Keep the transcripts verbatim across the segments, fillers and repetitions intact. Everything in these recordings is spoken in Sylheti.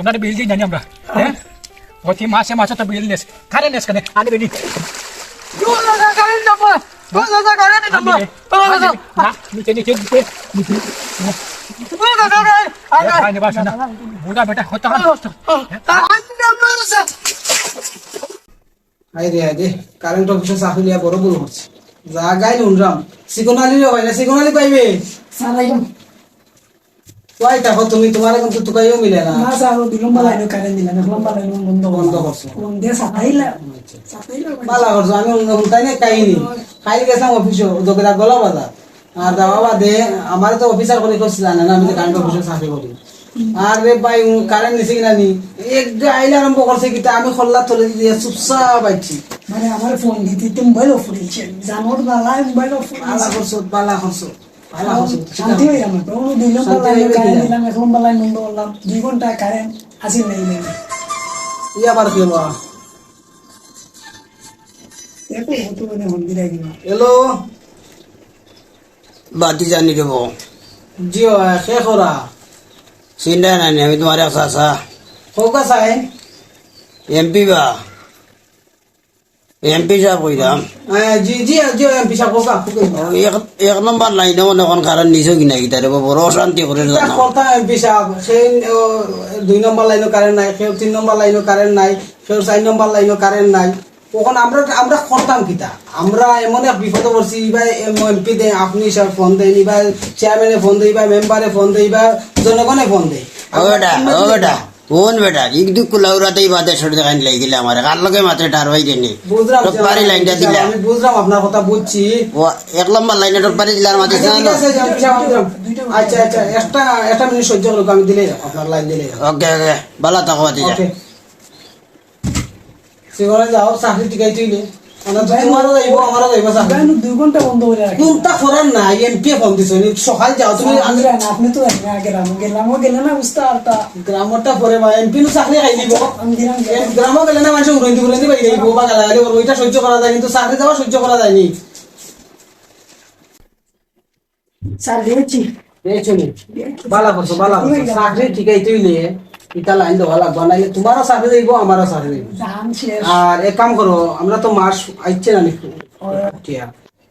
না, বিল দিই জানি আমরা। হ্যাঁ? প্রতি মাসে মাসে তো বিল নেস। কারে নেস কেনে? আগে বেটি। ও দাদা, কারেন্ট নাম্বার। ও দাদা, কারেন্ট নাম্বার। ও দাদা। না, নিচে, নিচে, নিচে, নিচে। ও দাদা, কারেন্ট। এ, আগে। খাই নে, বাসা না। বুড়া বেটা, হতে হবে। ও, ও, কারেন্ট নাম্বার আছে। আয় রে, আয় রে, কারেন্ট অফিসে চাকরি লিয়া বড় ভুল করছে। যা গাইল হুনরাম, সিকন আলীরে পাই না, সিকন আলী পাইবে। স্যার, আইন। কই থাকো তুমি? তুমারে কিন্তু তুকাইও মিলে না। না স্যার, ও দুই নম্বর লাইনও কারেন্ট দিলাম, এক নম্বর লাইন বন্ধ বন্ধ করলাম। করছো। ফোন দিয়ে সাতাইলা। আচ্ছা। সাতাইলা। বালা করছো, আমি অন্য কোনটাই নেই কাহিনী। কাইল গেছিলাম অফিসে, দোকানে গলা বাজার। আর যাওয়া বাদে, আমারে তো অফিসার করে করছে জানে না, আমি তো কারেন্ট অফিসে চাকরি করি। আর রে ভাই, উ কারেন্ট নিছে কিনা নি? এক যে আইলে আরম্ভ করছে কিতা, আমি খল্লা তলে দিয়া চুপচাপ আইছি। মানে আমার ফোন দিতে দিতে মোবাইল অফ হয়ে গেছে। জানোর বালা মোবাইল অফ হয়ে বালা গেছে। করছো, বালা করছো, বালা করছো। শান্তি হয়ে গেল। তো দুই নম্বর শান্তি লাইনে হয়ে গেল। কারেন্ট দিলাম, এক নম্বর লাইন বন্ধ করলাম। দুই ঘন্টা কারেন্ট আসে নাই, নাই। ই আবার কে বা? দেখো, ও তো মানে ফোন দিয়ে রাখি না। হ্যালো। বাতি জানি দেব। জিও, কে করা? চিন্তা নাই, আমি তোমার এক চাচা। কৌকা চাই? এমপি বা? এমপি সাহেব কইরাম। হ্যাঁ, জি, জি, জি, এমপি সাহেব, কৌকা, কৌকা। ও, এক, এক নম্বর লাইনে মনে কোন কারণ নিছো কি নাই, তারে বড় অশান্তি করে এটা জানো। কথা এমপি সাহেব, সেই, ও, দুই নম্বর লাইনও কারেন্ট নাই, কেউ তিন নম্বর লাইনও কারেন্ট নাই, কেউ চার নম্বর লাইনও কারেন্ট নাই। অখন আমরা, আমরা করতাম কিতা? আমরা এমন এক বিপদে পড়ছি, ইবায় এম-, এমপি দেয়, আপনি সব ফোন দেন, ইবায় চেয়ারম্যানে ফোন দেয়, ইবায় মেম্বারে ফোন দেয়, ইবায় জনগণে ফোন দেয়। ও বেটা, ও বেটা, কোন বেটা? ইক দুঃখ লাউরাতেই বাদে সরে দেখাইন লাগি দিলে আমারে। কার লগে মাত্রে টার ভাই দেনি? বুঝলাম, টপ পারি লাইনটা দিলা। আমি বুঝলাম, আপনার কথা বুঝছি। ও, এক নম্বর লাইনে টপ পারি দিলার মাঝে আচ্ছা, ঠিক আছে, যান, পিছাও, পিছাও। আচ্ছা, আচ্ছা, একটা, একটা মিনিট সহ্য করুক, আমি দিলে আপনার লাইন দিলে। ওকে, ওকে, ভালা থাকো, বাতি যা। ওকে। সেখানে যাও, চাকরি টিকাই তুইলে। মানে তো তোমারও যাইবো, আমারও যাইবো চাকরি। ভাই, আমি দুই ঘন্টা বন্ধ করে রাখি। কোনটা করার নাই, এমপি ফোন দিছো, নি সকাল যাও তুমি। আপনি যান, আপনি তো জানেন, আগে গ্রামও গেলাম, ও গেলে না বুঝতে পারতা। গ্রামটা পরে বা, এমপি নু চাকরি খাই দিব। আমি গেলাম, গেলাম। এম-, গ্রামও গেলে না, মানুষ উড়ন্তি উড়ন্তি বাইরে দিব, বা গালাগালি করবো, এটা সহ্য করা যায়, কিন্তু চাকরি যাওয়া সহ্য করা যায়নি। স্যার, দিয়েছি। এই শুনি, বালা করছো, বালা করছো। চাকরি টিকাই তুইলে, ইটা লাইন দেওয়া লাগবো, নাইলে তোমারও চাকরি যাইবো, আমারও চাকরি যাইবো। জান শেষ। আর এক কাম করো, আমরা তো মাস আইচ্ছে না নি, ও। টিয়া।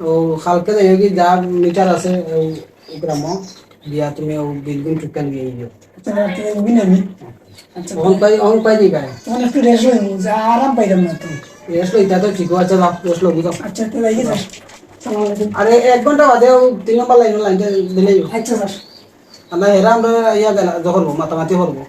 ও, কালকে যাই হোক, যা মিটার আছে, ওই, ওই গ্রামো, দিয়া তুমি ও বিলগুন টুকান দিয়ে দিও। আচ্ছা, রাতে উঠবি না আমি? আচ্ছা, অন পাই, অন পাই দিবা। তখন একটু রেস্ট লইমু, যা আরাম পাইলাম না তো। রেস্ট লইতা তো ঠিক আছে, যা, রেস্ট লইবি তো। আচ্ছা, তো যাই স্যার। সালাম আলাইকুম। আরে, এক ঘন্টা বাদে ও তিন নম্বর লাইন, লাইনটা দিলেই। আচ্ছা, স্যার। আমরা হেরা, আমরা ইয়া গেলা, যখন মাতামাতি করবো।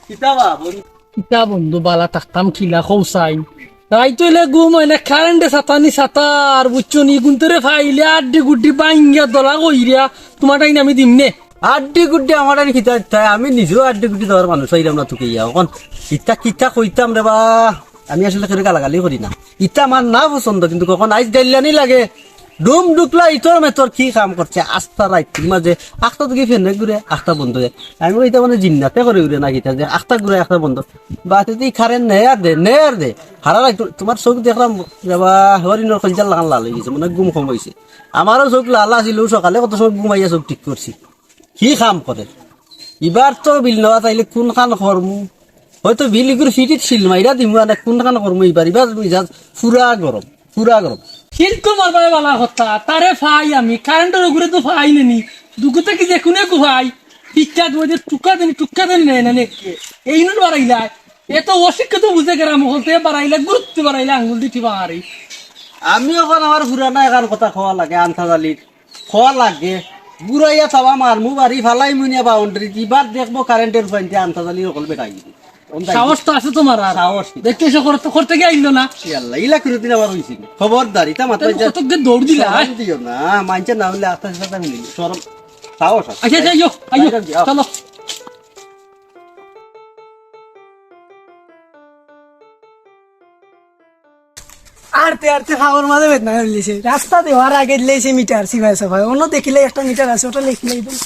কিতা বা বন্ধু? কিতা বন্ধু, বালা থাকতাম কিলা কও চাই। রাইত অইলে ঘুম অয় না, কারেন্টে ছাতা নি ছাতা, আর বুঝছো নি, গুনতরে ফাইলে আড্ডি গুড্ডি বাইঙ্গা দলা কইরা, তোমার টাইন আমি দিম নে। আড্ডি গুড্ডি আমার টাইন কিতা দিতায়, আমি নিজেও আড্ডি গুড্ডি দেওয়ার মানুষ আইলাম না তোকে ইয়া। অখন কিতা কিতা কইতাম রে বা, আমি আসলে কেউ গালাগালি করি না। ইতা আমার না পছন্দ, কিন্তু কখন আইজ গাইল্লানি লাগে। ডুম ডুকলা ইতর মেতর কি কাম করছে, আস্তা রাইত মাঝে আখতা দিকে ফেনে ঘুরে, আখতা বন্ধ অয়। আমি কই, ইতা মানে জিন্নাতে করে উড়ে না কিতা, যে আখতা ঘুরে আখতা বন্ধ। বাতে তুই কারেন্ট নেয়ার দে, নেয়ার দে। হারা রাইত তোমার চোখ দেখলাম, যাবা, হরিণর কলিজার লাখান লাল অই গেছে, মানে ঘুম কম অইছে। আমারও চোখ লাল আছিল, সকালে কত সময় ঘুমাইয়া চোখ ঠিক করছি। কি কাম করে? ইবার তো বিল নেওয়া তাইলে কোন কাম করমু? হয়তো বিল ইগুর ফিটিত সিল মাইরা দিমু, আনে কোন কাম করমু ইবার? ইবার মিজাজ পুরা গরম, পুরা গরম। সিল তো মারবারে বালা কথা, তারে ফাই আমি, কারেন্টর ওগুরে তো ফাই নেনি, দুগুতে কি যে কোনে কো ফাই, পিচ্চা দুয়ে যে টুকা দেনি, টুকা দেনি নেয় না নেকে। এই নুন বাড়াইলায়, এ তো অশিক্ষিত বুঝে গেরাম হলতে বাড়াইলা, গুরুত্ব বাড়াইলা, আঙ্গুল দি টিপা মারি। আমি অখন আমার পুরানা এখান কথা কওয়া লাগে, আন্তাজ আলীর। খোয়া লাগে, ঘুরাইয়া চাবা মারমু বাড়ি ফালাই মুনিয়া বাউন্ডারি, ইবার দেখবো কারেন্টর পয়েন্টে আন্তাজ আলীর অকল বেটা গিরি। সাহস তো আছে তোমার আর। সাহস কি? দেখতে এসে করতে, করতে গিয়ে আইলো না। ইয়াল্লা, ইলা করে দিন আবার হইছে কি? খবরদার, ইতা মাথায় তাহলে যা-, কত গিয়ে দৌড় দিলা, সরম আয়? দিও না, মানছে না হইলে আস্তে আস্তে মিলি। সরম, সাহস আছে। আচ্ছা, আচ্ছা, আইও, আইও, আইও, আইও। চলো। আরতে আরতে খাওয়ার মাঝে বেদনা হইলিছে। রাস্তা দেওয়ার আগে দিলেছে মিটার, সিপাই সাপাই। অন্য দেখিলে একটা মিটার আছে, ওটা লেখিলাই দেন।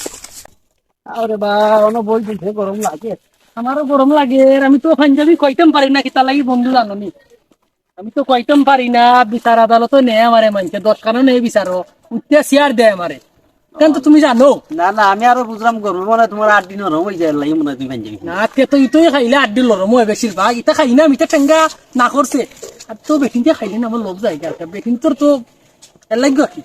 আরে বা, অন্য বই দিছে, গরম লাগে। আমারও গরম লাগের, আমি তো পাঞ্জাবি কইতাম পারি না, কিতা লাগি বন্ধু জানো নি? আমি তো কইতাম পারি না, বিচার আদালতও নেয় আমারে মানষে, দশ খানো নেয় বিচারও, উঠতে চেয়ার দেয় আমারে। কেন তো তুমি জানো? না, না, আমি আরো বুঝলাম গরমে মনে হয় তোমার আড্ডি নরম অই যায়, এর লাগি মনে হয় তুমি পাঞ্জাবি। না, তে তো ইতই খাইলে আড্ডি নরম অয় বেশিরভাগ, ইতা খাই না, আমি তো ঠেঙ্গা না করছে। আর তো বেটিনতে খাইলে না আমার লোভ যায়, বেটিন তোর তো এর লাগি কি?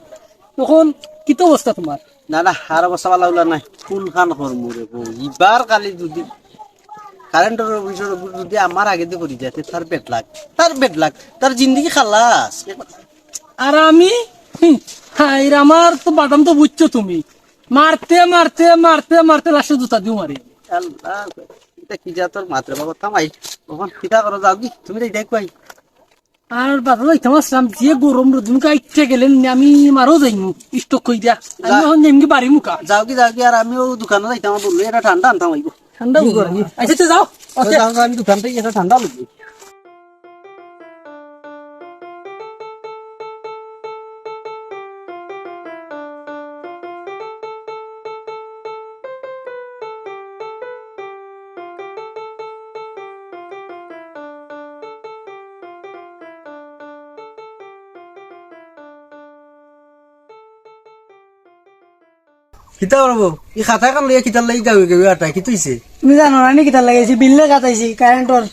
তখন কি তো অবস্থা তোমার? না, না, আর অবস্থা ভালা অইলা নাই। কুন খান করমু রে বউ? ইবার খালি যদি কারেন্টর অফিসর উপর যদি আমার আগেদি পড়ি যায়, তে তার bad luck, তার bad luck, তার জিন্দেগি খালাস। আর আমি, হুম, হায় রে, আমার তো বাদাম তো বুঝছো তুমি। মারতে, মারতে, মারতে, মারতে লাস্টে জুতা দিও মারি। আল্লাহ, ইটা কি জাতর মাত রে বাবা, থামাই। অখন কিতা করো, যাওগি, তুমি তো এটাই কই। আর বাজারো যাইতাম আছলাম, যে গরম রোদ, মুখে আইতে গেলে নি আমি মারো যাইমু, স্ট্রোক কই দিয়া। আমি যা। অখন যাইমু কি বাড়ি মুখা। যাওগি, যাওগি, আর আমিও দোকানো যাইতাম, বললো এটা ঠান্ডা আনতাম অইবো। ঠান্ডা কি গরম। আচ্ছা, আচ্ছা, যাও। ওকে। যাও, যাও, আমি দোকান থেকে এটা ঠান্ডা লাগবে। কিতা করবো? ই খাতা খান লইয়া কিতার লাগি গাউয়ে গাউয়ে আটায়? কিতা অইছে? তুমি জানো না নি কিতার লাগি আইছি? বিল লেখাত আইছি, কারেন্টর।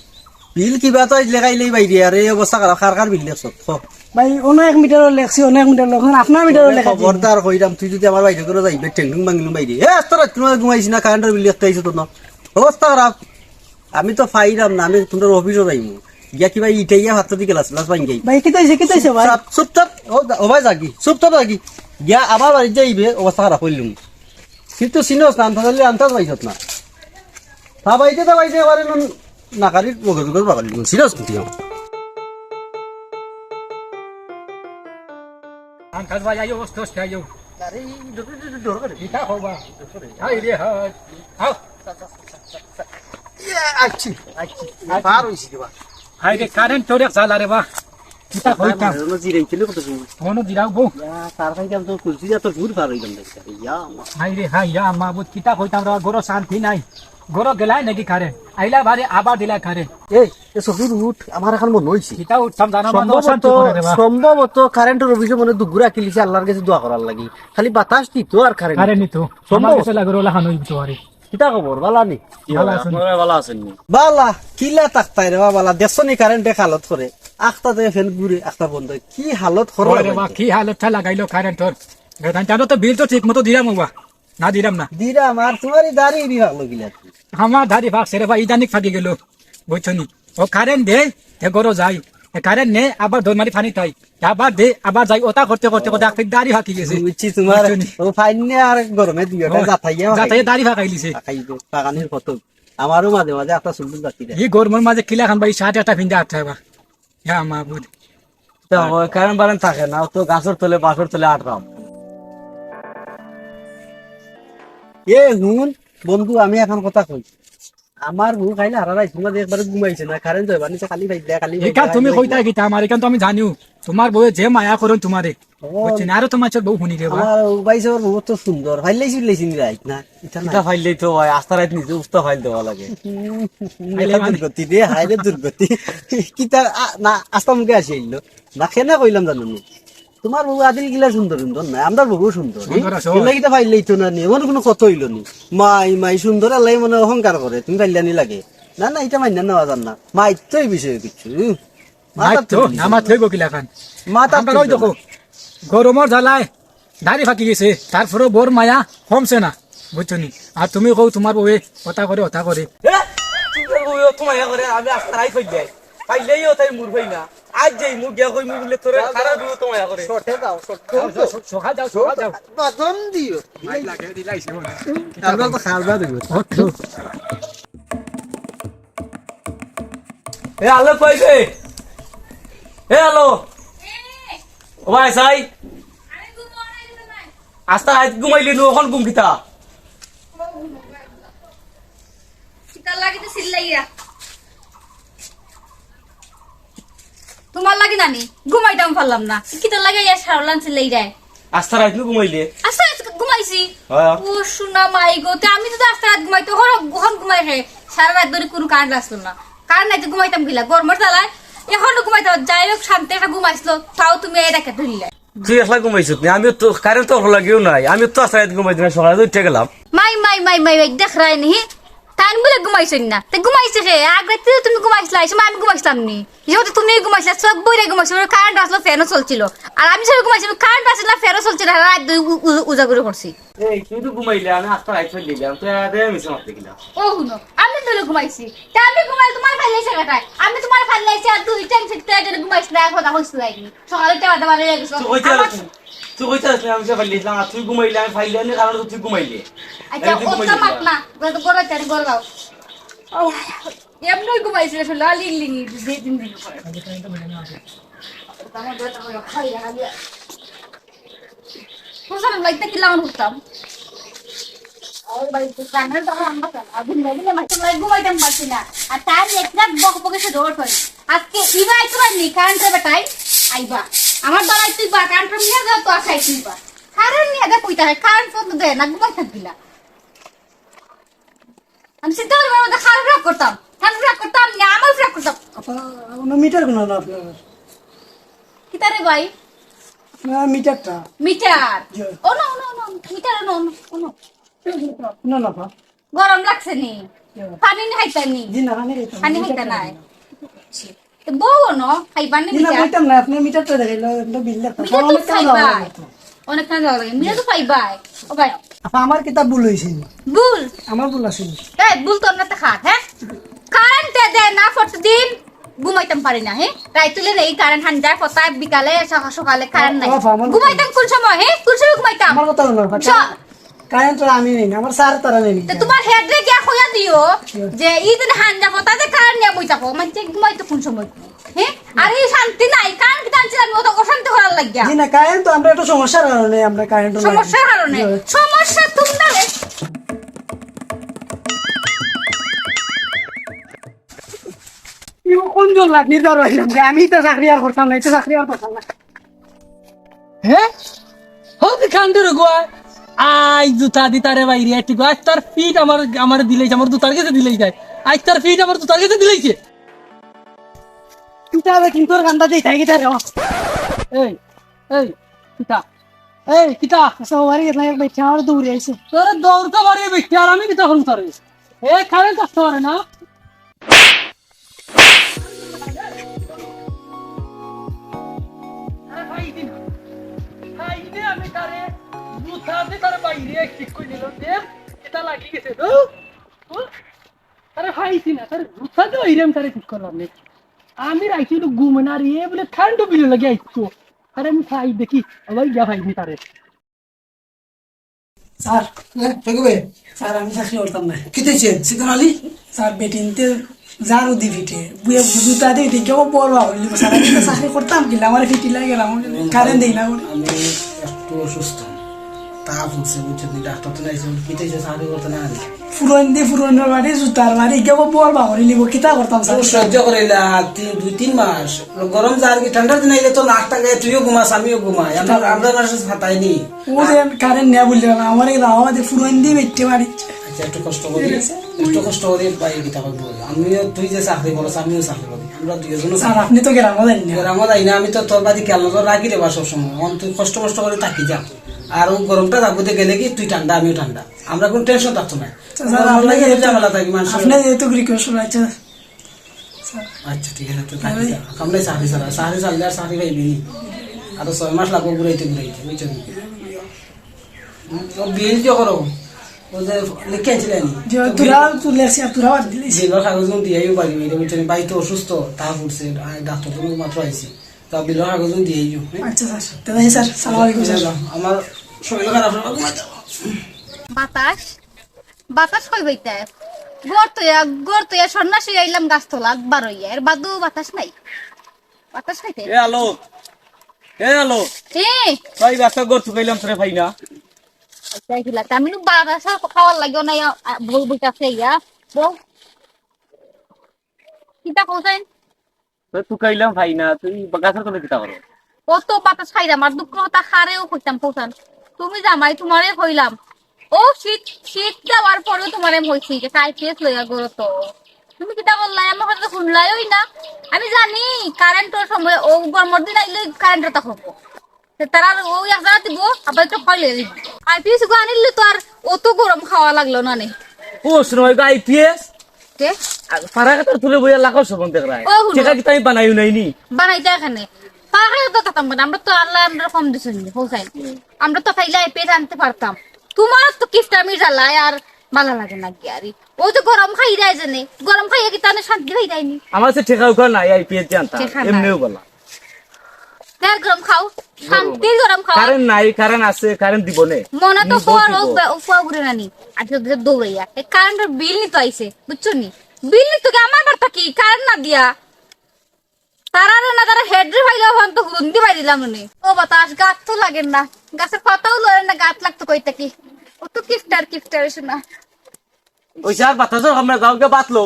বিল কিবা তো আইজ লেখাইলেই বাইরে, আর এই অবস্থা খারাপ, কার কার বিল লেখছত? ক। ভাই, অনো এক মিটারও লেখছি, অনো এক মিটারও লেখছি, আপনার মিটারও লেখছি। খবরদার কইরাম, তুই যদি আমার বাইরে করে যাইবে, ঠেংঠুং ভাঙিলু বাইরে। এ, আস্তা রাইত কুনু ঘুমাইছি না, কারেন্টর বিল লেখতে আইছো তো না। অবস্থা খারাপ। আমি তো পাইরাম না, আমি তুমরার অফিসো যাইমু। গিয়া কিবা ইটাইয়া হাত দি গ্লাস, গ্লাস ভাঙ্গাই। ভাই, কিতা অইছে, কিতা অইছে ভাই? চুপ, চুপ থাক। ও, ও ভাই যাগি, চুপ থাক যাগি। গিয়া আবার বাড়িত যাইবে, অবস্থা খারাপ অইলু। কিন্তু চিনস না, আন্তাজ অইলে আন্তাজ পাইছত না। তা বাইতে, তা বাইতে, এবারে নুন নাকারির মগজ মগজ বাগালি। চিনস কিন্তু? আন্তাজ ভাই, আইও, অস্তে অস্তে আইও। আরে, এই ডর, ডর, ডর, ডর করে। কিতা কও বা? হায় রে হায়। আও। ইয়া, আইছি, আইছি। বার অইছি কিবা। হায় রে, কারেন্টর এক জ্বালা রে বা। কিতা কইতাম? অনো জিরাইম খেলে কত সময়? অনো জিরাও বউ। ইয়া, তার ভাই তো কুলসি যা তো দূর বার অইলাম দেখি। ইয়া, মা। হায় রে হায়, ইয়া মাবুদ, কিতা কইতাম রে, ঘরো শান্তি নাই। ঘরো গেলায় নাকি কারেন্ট? আইলা বারে আবার দিলা কারেন্ট। এই, এ সফির উঠ, আমার এখন মনে অইছে। কিতা উঠতাম জানো না, সম্ভবত, অশান্তি করে রে বা। সম্ভবত কারেন্টর অফিসে মনে দুগুরা কিলিছে আল্লাহর কাছে দোয়া করার লাগি। খালি বাতাস দিত আর কারেন্ট কারেন্ট নিত। নিত। সম্ভবত। আমার কাছে লাগে ওলা খান অইতো আরে। কিতা খবর? বালা নি? কি ভালা ভাই, আছেন? আপনারা ভালা আছেন নি? বালা, কিলা তাকতায় রে বা, বালা। দেখছো নি কারেন্টে হালত করে? আখতা দেয় ফ্যান ঘুরে, আখতা বন্ধ অয়। কি হালত খরচ ওরে বা, অইছে? কি হালতটা লাগাইলো কারেন্টর। বেদান জানো তো বিল তো ঠিক মতো দিলাম ওবা। না দিলাম না। দিলাম, আর তোমার এই দাড়ি উড়ি ভাগলো কিলা তুই? আমার দাড়ি ফাঁকছে রে বা, ইদানিক ফাঁকি গেল। বুঝছো নি? ও কারেন্ট দে, এ ঘরো যাই। এ কারেন্ট নে, আবার দৌড় মারি পানি তাই। আবার দে, আবার যাই। ওটা করতে করতে করতে ও। এক দাড়ি ফাঁকি গেছে। বুঝছি তোমার। বুঝছো নি? ও ফাইন নে আর গরমে দিও, ওটা ও, জাতাইয়া জাতাইয়া ফাঁকাই। দাড়ি ফাঁকাই লিছে। ফাঁকাই দে, বাগানের কত। আমারও মাঝে মাঝে একটা সুন্দর জাতি দেয়। এই গরমের মাঝে কিলা খান ভাই, শার্ট একটা পিন্দা আটটা বা। ইয়া মাবুদ। তা ওই কারেন্ট বারেন্ট থাকে না, তো গাছর তলে, বাঁশর তলে আটকাম। এ হুন, বন্ধু, আমি এখন কথা কই। আমার বউ খাইলে হারা রাইত তোমাদের একবারে ঘুমাইছে না, কারেন্ট যাইবা নিচে খালি ভাই, খালি ভাই, এখান তুমি খালি কইতা ভাই। কিতা আমার, এখান তো আমি জানিও। তোমার বউয়ে যে মায়া করইন তোমারে। ও। বুঝছো নি? আরো তো মাছর বউ হুনি রে বা। আমার ভাই সবার বউ তো সুন্দর, ফাইলেই চুলেই চিনি রাইত না। ইটা নাই। ইটা ফাইলেই তো হয়, আস্তা রাইত নিজে উস্তা ফাইল দেওয়া লাগে। হুম, ফাইলে এটা মানে? দুর্গতি রে, হায় রে দুর্গতি। কিতা, আ, না, আস্তা মুখে আসি আইলো। না, কেনে কইলাম জানো নি? তোমার বউ আদিল গিলা সুন্দর সুন্দর না, আমরার বউ সুন্দর। সুন্দর আছে, কিলা হয়। কিতা ফাইলেই তো না নি, এমন কোনো কথা অইলো নি। মাই, মাই সুন্দর আল্লাহ মনে অহংকার করে, তুমি ফাইলানি লাগে। না, না, ইটা মাইনা নেওয়া যার না। মাই তো এই বিষয়ে কিচ্ছু, হুম। মাথার মাত তো, তুলি না দিছে। মাত হইব কিলা খান। মাথার আমরা তুলি ওই দেখো, দিছে। গরমর জ্বালায় দাড়ি ফাঁকি গেছে, তারপরেও বউর মায়া কমছে না, বুঝছো নি? আর তুমি কও তোমার বউয়ে ওটা করে, ওটা করে। এ, তোমার বউয়ে ওটা মায়া করে, আমি আস্তা রাইত ফাইল দেই। ফাইলেই ও তাই মুর ভাই না। আজ যেই মুখ গিয়া কই মুখ বলে তোরে যাও, তারা যাও। বউয়ে ওটা মায়া করে। শর্টে যাও, শর্টে যাও, যাও। যাও, সকাল যাও, সকাল যাও। বাদন দিও। মাইক লাগে, দিলাইছে মনে হয়। আমরা তো খাওয়া দাওয়া দিব। ওকে। এ আলো কই বে? এ আলো। ও ভাই সাই। আস্তা রাইত ঘুমাইলি নু, অখন ঘুম কিতা? কিতার লাগি তো চিল্লাইরা? তোমার লাগি নানি? ঘুমাইতাম পারলাম না। কিতার লাগি ইয়া সারলান চিল্লাইরা? আস্তা রাইত নু ঘুমাইলে? আস্তা রাইত ঘুমাইছি। হ্যাঁ। ও সোনা মাই গো, তে আমি তো আস্তা রাইত ঘুমাইতে, অখন, অখন ঘুমাই হে। সারা রাইত ধরি কুনু কারেন্ট আছলো না। কারেন্ট নাই তে ঘুমাইতাম কিলা? গরমর জ্বালায় এখনো ঘুমাইতাম। যাই হোক, শান্তি একটা ঘুম আছলো, তাও তুমি এই ডাকিয়া তুললায়। তুই একলা ঘুমাইছত নি? আমি তো কারেন্ট তো লাগিও নাই, আমি তো আস্তা রাইত ঘুমাইছি না, সকালে তো উঠে গেলাম। মাই, মাই, মাই, মাই, মাই, দেখরায় নি? তাইন বুলে ঘুমাইছইন না, তে ঘুমাইছে কে? আগ রাইত তো তুমি ঘুমাইছলায়, এই সময় আমি ঘুমাইছলাম নি? এই সময় তো তুমি ঘুমাইছলায়, চউখ বইরা ঘুমাইছলায়, কারেন্ট আছলো, ফ্যানও চলছিল। আর আমি যে সময় ঘুমাইছি, কারেন্ট আছলো না, ফ্যানও চলছিল না, রাইত ধরি উ-, উ-, উজাগুরি করছি। এই, তুই তো ঘুমাইলে, আমি আস্তা রাইত ফেল দিলাম, তুই আর দে মিছা মাত দেখিলাম। ও হুনো, আমি তো ঘুমাইছি। তে আমি ঘুমাইলে তুমার ফাইল আইছে কেটায়? আমি তুমার ফাইল আইছে আর তুই টেনশন, তুই এর জন্য ঘুমাইছ না, কথা কইছ না। সকালে টেবা দেবা লইয়া গেছো। তুই কইতে আমার আসলি, তুই কইতে আসলি, আমি যে ফাইল দিলাম, আর তুই ঘুমাইলে, আমি ফাইল দিলাম, কারণ তুই ঘুমাইলে। আচ্ছা, আমি তুই ও ঘুমাইলে তো না। মাত না, গরম, গরম, গরম, গরম। আহ, এমনি ঘুমাইছি আসলে, আলি লিঙি, দুই তিন দিন পরে। আমার দরকার হয়, খাই, খাই। কোন সময় লাইটটা কি লাগানো করতাম? ওই ভাই, তুই জানার তো আমার কথা। আগুন নেই না, মাঝে মাঝে ঘুমাইতাম পারছি না। আর তার একটা বকবকে সে রোড হয়। আজকে ইবা আইতে পারনি, কারণ তো বেটাই আইবা। আমার দলাই তুই বা, কারণ তো নিয়ে যাও, তো আশাই তুই বা। কারণ নিয়ে যা কইতা হয়, কারণ তো দে না, ঘুমাই থাকবি না। আমি চিন্তা করি, আমি খারাপ রাগ করতাম, খারাপ রাগ করতাম, না, আমার রাগ করতাম। আপা, অনো মিটার কুনো না আপনার? কিতা রে ভাই? আপনার মিটারটা। মিটার? জি। ও না, ও না, ও না, মিটার ও না, ও না, ও না। না, না, আপা। গরম লাগছে নি? জি। পানি নি খাইতা নি? জি না, পানি খাইতাম না। পানি মিটার খাইতা খাইতাম নাই? না। তো বউ অনো, খাইবা নি জি না, মিটার? খাইতাম না, আপনি মিটারটা দেখাইলো, একটা বিল দেখতাম। মিটার তো অনেক কাম খাইবা। লাগে তো। অনেক কাম লাগে, মিটার তো খাইবা। ও ভাই। আপা, আমার কিতা ভুল হইছে? ভুল? আমার ভুল আছে। এই, ভুল তোর না তো খাত, হ্যাঁ? কারেন্ট দে, দে না, প্রতিদিন ঘুমাইতাম পারি না, হ্যাঁ? রাইত তুলে নেই কারেন্ট, হান যায়, কোথায় বিকালে, সকা-, সকালে কারেন্ট নাই। ও, বাবা, আমার ঘুমাইতাম কোন সময়, হ্যাঁ? কোন সময় ঘুমাইতাম? আমার কথা হলো, স-, কারেন্ট তো আমি নেই না, আমার স্যার তারা নেই না। তো তোমার হেডরে গিয়া কইয়া দিও জি। যে ই দিন হান যায়, কোথায় কারেন্ট নিয়ে বই থাকো, মানে, ঘুমাইতো কোন সময়? হ্যাঁ? আর এই শান্তি নাই, কারেন্ট কিতা আনছিলাম, ও তো অশান্তি করার লাগিয়া। জি না, কারেন্ট তো আমরা একটু সমস্যার কারণে আমরা কারেন্ট নাই। সমস্যার কারণে? জি। সমস্যা তোমরা। ইও কোন জোর লাগ নির্ধার হইলাম যে আমি তো চাকরি আর করতাম না, এটা চাকরি আর করতাম না। হে? হো দি খান্ডুর গুয়া। আই জুতা দি তারে বাইরে একটি গুয়া। আজ তার ফিট আমার, আমার দিলেই যায়, আমার জুতার গেছে দিলেই যায়। আজ তার ফিট আমার জুতার গেছে দিলেই যায়। তুই তাহলে কিন্তু ওর কান্দা দিয়ে থাকি তারে। এই, এই, কিতা? এই, কিতা? আচ্ছা, ওরে গেছে না, এক বাইচ্চা আমার দৌড়ে আইছে। তোরে দৌড়তে পারে বাইচ্চা, আর আমি কিতা করব তোরে? এ, খালি করতে পারে না। আরে ভাই, দিন। ভাই, দিন আমি তারে, জুতা দিয়ে তারে বাইরে ঠিক করে দিল। দেখ, এটা লাগি গেছে, ধুর। আরে ভাই, দিন না, তারে জুতা দিয়ে বাইরে আমি তারে ঠিক করলাম নে। আমি রাইছি তো ঘুমে না রে, বলে ঠান্ডা বিলে লাগে আইতো। আরে আমি ভাই দেখি, আবার গিয়া ভাই দিন তারে। স্যার, হ্যাঁ, কে গো বে? স্যার, আমি চাকরি করতাম না। কিতা অইছে, সিদ্দিক আলী? স্যার, বেটিন্তে ঝাড়ু দি পিটে, বুয়া জুতা দি পিটে, কেউ বড় বাবা বললি, স্যার, আমি তো চাকরি করতাম, কিলা আমার ফিটি লাগে, আমার কারেন্ট দেই না, ওরে। আমি একটু অসুস্থ, তাপ উঠছে, বুঝছেন নি, ডাক্তার তো নাই, কিতা অইছে, চাকরি করতে না পারি। ফুরন দি ফুরনের বাড়ি, জুতার বাড়ি, কেউ বড় বাবা বললি, কিতা করতাম, স্যার? ও সহ্য করিলা, তিন, দুই তিন মাস, গরম যার কি, ঠান্ডার দিন আইলে তো নাক টাঙ্গাই, তুইও ঘুমাস, আমিও ঘুমাই, আমরা, আমরা মাসে ফাতাই নি। ও যে কারেন্ট নিয়া বললে না, আমার এই রাওয়া যে ফুরন দিয়ে বেটে মারি। আচ্ছা, একটু কষ্ট করি, ঠিক আছে। একটু কষ্ট করি, ভাই, কিতা করবো? আমিও, তুই যে চাকরি করস, আমিও চাকরি করি। আমরা দুইজনও স্যার, আপনি তো গ্রামও যাইন না। গ্রামও যাই না, আমি তো তোর বাড়ি খেয়াল নজর রাখি রে বা সবসময়। অন তুই কষ্ট মষ্ট করে থাকি যা। আর ও গরমটা থাকবো যে গেলে কি তুই ঠান্ডা, আমিও ঠান্ডা। আমরা কোনো টেনশন থাকতো না। আচ্ছা, স্যার, আমরা আপনি লাগে যেহেতু, ঝামেলা থাকি মানুষের। আপনি যেহেতু রিকোয়েস্ট করা, আচ্ছা। আচ্ছা, ঠিক আছে, তো থাকি যা। আমরা চাকরি ছাড়া, চাকরি ছাড়লে আর চাকরি পাইবি নি। আর তো ছয় মাস লাগবো ঘুরাইতে ঘুরাইতে, বুঝছো নি? হুম, ও বিল যে করো, ও যে লিখে আনছিলে নি? যে তো তোরা বিল, তুলে আসি আর তোরা বাদ দিলি। বিলর কাগজ গুলো দিয়ে আইও বাড়ি, এটা বুঝছো নি? ভাই তো অসুস্থ, তা ফুটছে, আর ডাক্তার তো মাত্র আইছি। তা বিলর কাগজ গুলো দিয়ে আইও, হ্যাঁ? আচ্ছা স্যার, তাহলে স্যার, সালাম আলাইকুম স্যার। আমার শরীর খারাপ, ঘুমাই যাও। বাতাস? বাতাস কই বাইতায়? ঘর তইয়া, ঘর তইয়া সন্ন্যাসী আইলাম গাছতলা, বার অইয়া। এর বাদও বাতাস নাই। বাতাস খাইতে? এ আলো, এ আলো। এ! ভাই, বাসা ঘর তুকাইলাম তোরে পাই না। আচ্ছা, হিলা, আমি নু বাতাস খাওয়ার লাগিও নাই, আ, বউ বইতাছে ইয়া। বউ। কিতা কইছেন? তো তুকাইলাম পাই না, তুই গাছর তলে কিতা করো? ও তো বাতাস খাইলাম, আর দুঃখ কথা কারেও কইতাম কওছান। তুমি জামাই, তোমারে কইলাম, ও শীত, শীত যাওয়ার পরেও তুমারে আমি কইছি যে আইপিএস লইয়া ঘুরো তো। তুমি কিতা করলায়? আমার কথা তো হুনলায়উ না। আমি জানি কারেন্টর সময় অউ গরমর দিন আইলে কারেন্টর তা হবো। তে তারা অউ এক জাগা দিব, আবার তো কইলে দিব। আইপিএস গো আনিলে তো আর অত গরম খাওয়া লাগলো না নে। ও শুনো, এগো আইপিএস? কে? আর পাড়া কাটার তুলে বইয়া লাগাও শোভন দেখরায়। ও হুনো। টেকা কিতা আমি বানাইও নাইনি? বানাইতা কেনে? পাড়া কাটার তো থাকতাম কেনে? আমরা তো আল্লায় আমরারে কম দিছইন নি, হোসাইন। আমরা তো পাইলে আইপিএস আনতে পারতাম। তুমার তো কিপটামি জ্বালায় আর ভালা লাগে না কি আরি। অউ যে গরম খাইরায় যেনে, গরম খাইয়া কিতা শান্তি পাইরায়নি? আমার কাছে টেকা উকা নাই, আইপিএস জানতাম। টেকা নাই। এমনেউ বলা। তে গরম খাও, শান্তির গরম খাও। কারেন্ট নাই, কারেন্ট আছে, কারেন্ট দিব নে। মনে তো হুম, কর, বলছি ও তো। বে-, ও ফুয়া ঘুরে নানি। আজকে ওদের দৌড়াইয়া। এই কারেন্টর বিল নিতে আইছে, বুঝছো নি? বিল নিতে কি আমার বাড়িত থাকি, কারেন্ট না দিয়া। তারা রে না, তারা হেডরে পাইলে ওখান তো হুরুন্দি পাই দিলাম নে। ও বাতাস, গাত তো লাগের না। গাছের পাতাও লড়ের না, গাত লাগতো কই থাকি। ও তো কিফটার, কিফটার শোনা। ওই স্যার, বাতাসও আমরা যাও গিয়া বাতলো।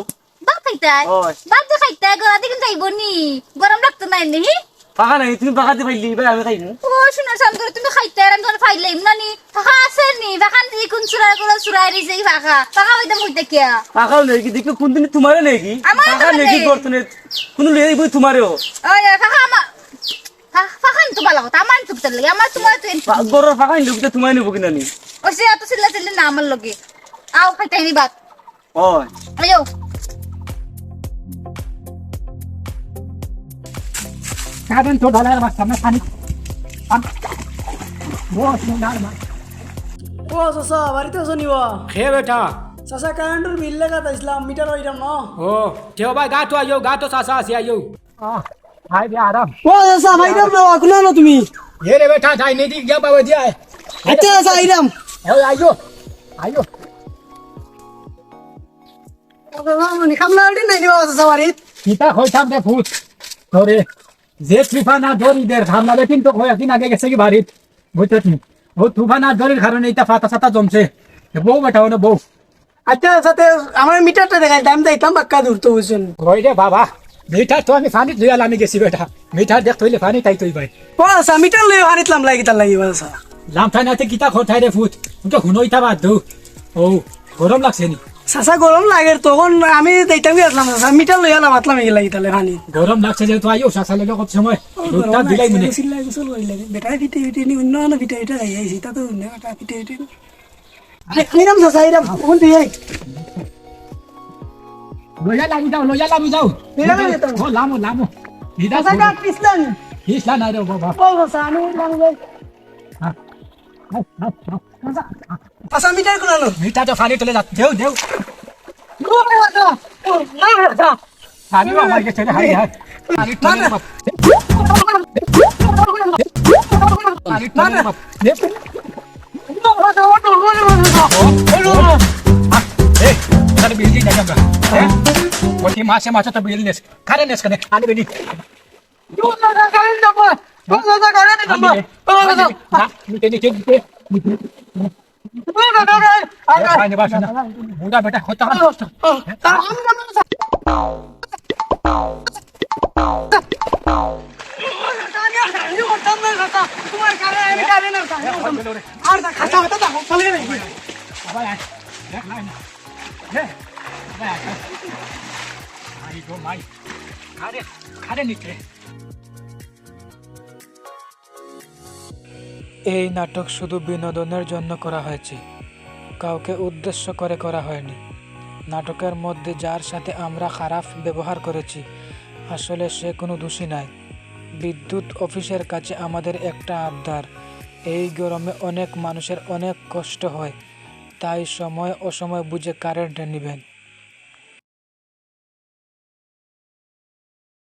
ভাত খাইতায়? ওই। ভাত যে খাইতায়, গলা দিকে যাইব নি? গরম লাগতো না এনে, হি? পাখা নাই, তুমি পাখা দি পাইলি, ভাই, আমি খাইমু। ও, শোনো, সাম করে তুমি খাইতায়, আর আমি তোমার পাইলাম না নি? পাখা আছে নি? পাখা নি, কোন চুরাই করে চুরাই রে যেই পাখা? পাখা হইতাম হইতে কিয়া? পাখাও নেই কি? দেখি কোন দিন তোমারে নেই কি? আমার পাখা তো নেই কি নেই। করতে নেই? কোন লইয়া দিব তোমারেও? ওই, ওই, পাখা আমার। পা-, পাখান তো ভালা কথা, আমার তো কিতার লাগি, আমার তোমার তো এন-, পা-, গরুর পাখান লোক তো তোমার নিব কিনা নি? ওই যে এত চিল্লা চিল্লি না আমার লগে। আও, খাইতে আইনি ভাত। ওই। আইও। কারেন্ট তো ঢালার বাস সামনে পানি। আম-, ও, সুন্দর মা। ও, চাচা, বাড়িত আছো নি বা? কে বেটা? চাচা, কারেন্টর বিল লেখাত আইছলাম, মিটার ওইটা না। ও, কেউ ভাই, গাতো আইও, গাতো চাচা আছি, আইও। আহ, হায় রে আরাম। ও, চাচা, ভাইরাম না, কোন আনো তুমি? এ রে বেটা, যাই নেদি গিয়া বাবা দিয়া। আচ্ছা, চাচা, আইরাম। ওই, আইও, আইও। ও, চাচা, মানে, খামলা উঠি নাই দিবা, চাচা, বাড়িত। কিতা কইতাম রে ফুত, তোরে, যে তুফান আর দড়ি দের, খামলা বেটিন তো কয়েকদিন আগে গেছে কি বাড়িত, বুঝতে তুমি? ও তুফান আর দড়ির কারণে ইটা ফাতা সাতা জমছে। এ বউ বেটা, ওনে বউ। আচ্ছা, চাচা, তে আমার মিটারটা দেখাই, আমি যাইতাম বাক্কা দূর তো, বুঝছেন? ওই রে বাবা, মিটার তো আমি পানিত লইয়া লামি গেছি বেটা। মিটার দেখ তইলে পানি তাই তই ভাই। ও চাচা, মিটার লইয়া পানিত লামলাই কিতার লাগি, ও চাচা? লামতাই না তে কিতা করতাই রে ফুত? তুমি তো হুনো ইতা বাদ দেও। ও, গরম লাগছে নি? চাচা, গরম লাগের, তখন আমি যাইতাম গেছিলাম, চাচা, মিটার লইয়া লামাতলাম এই লাগি তাহলে পানি। গরম লাগছে যেহেতু আইও, চাচা লইলে কত সময়? ও, রোদটা গরম দিলাই লাগছে, মনে। বেশি লাগে, চল, ওই লাগে। বেটায় ফিটে ফিটে নি, অন্য আনো ফিটে ফিটে খাই আইছি, তা তো অন্য বেটায় ফিটে ফিটে নি। আরে, আইরাম চাচা, আইরাম। কোন তুই এই? লইয়া লামি যাও, লইয়া লামি যাও। লইয়া লামি যাও। ও, লামো, লামো। ইদা চাচা, করো। কাট পিছলা নি? পিছলা না রে বাবা। ও, চাচা, আমি লামি যাই। হ্যাঁ, হ্যাঁ, হ্যাঁ, হ্যাঁ। চাচা, চাচা, মিটার কোন আনো? মিটার তো পানি তুলে যা। দেও, দেও। ও, চাচা। ও, না, চাচা। পানি আমার গেছে রে, হায়, হায়। পানি তুলে না। পানি তুলে না। নে। এই, তাহলে বিল দিন যাই আমরা। হ্যাঁ? প্রতি মাসে মাসে তো বিল নেস। কারে নেস কেনে? আনি বেটি। না, নিতে, নিতে, নিতে। বুড়া বেটা, হতে হবে। তোমার কারে আমি কারে না, আর খাতা হতে দাও, চলে যাবে। আরে, আরে নিচে। এই নাটক শুধু বিনোদনের জন্য করা হয়েছে, কাউকে উদ্দেশ্য করে করা হয়নি। নাটকের মধ্যে যার সাথে আমরা খারাপ ব্যবহার করেছি, আসলে সে কোনো দোষী নয়। বিদ্যুৎ অফিসের কাছে আমাদের একটা আবদার, এই গরমে অনেক মানুষের অনেক কষ্ট হয়, তাই সময় অসময় বুঝে কারেন্ট নেবেন।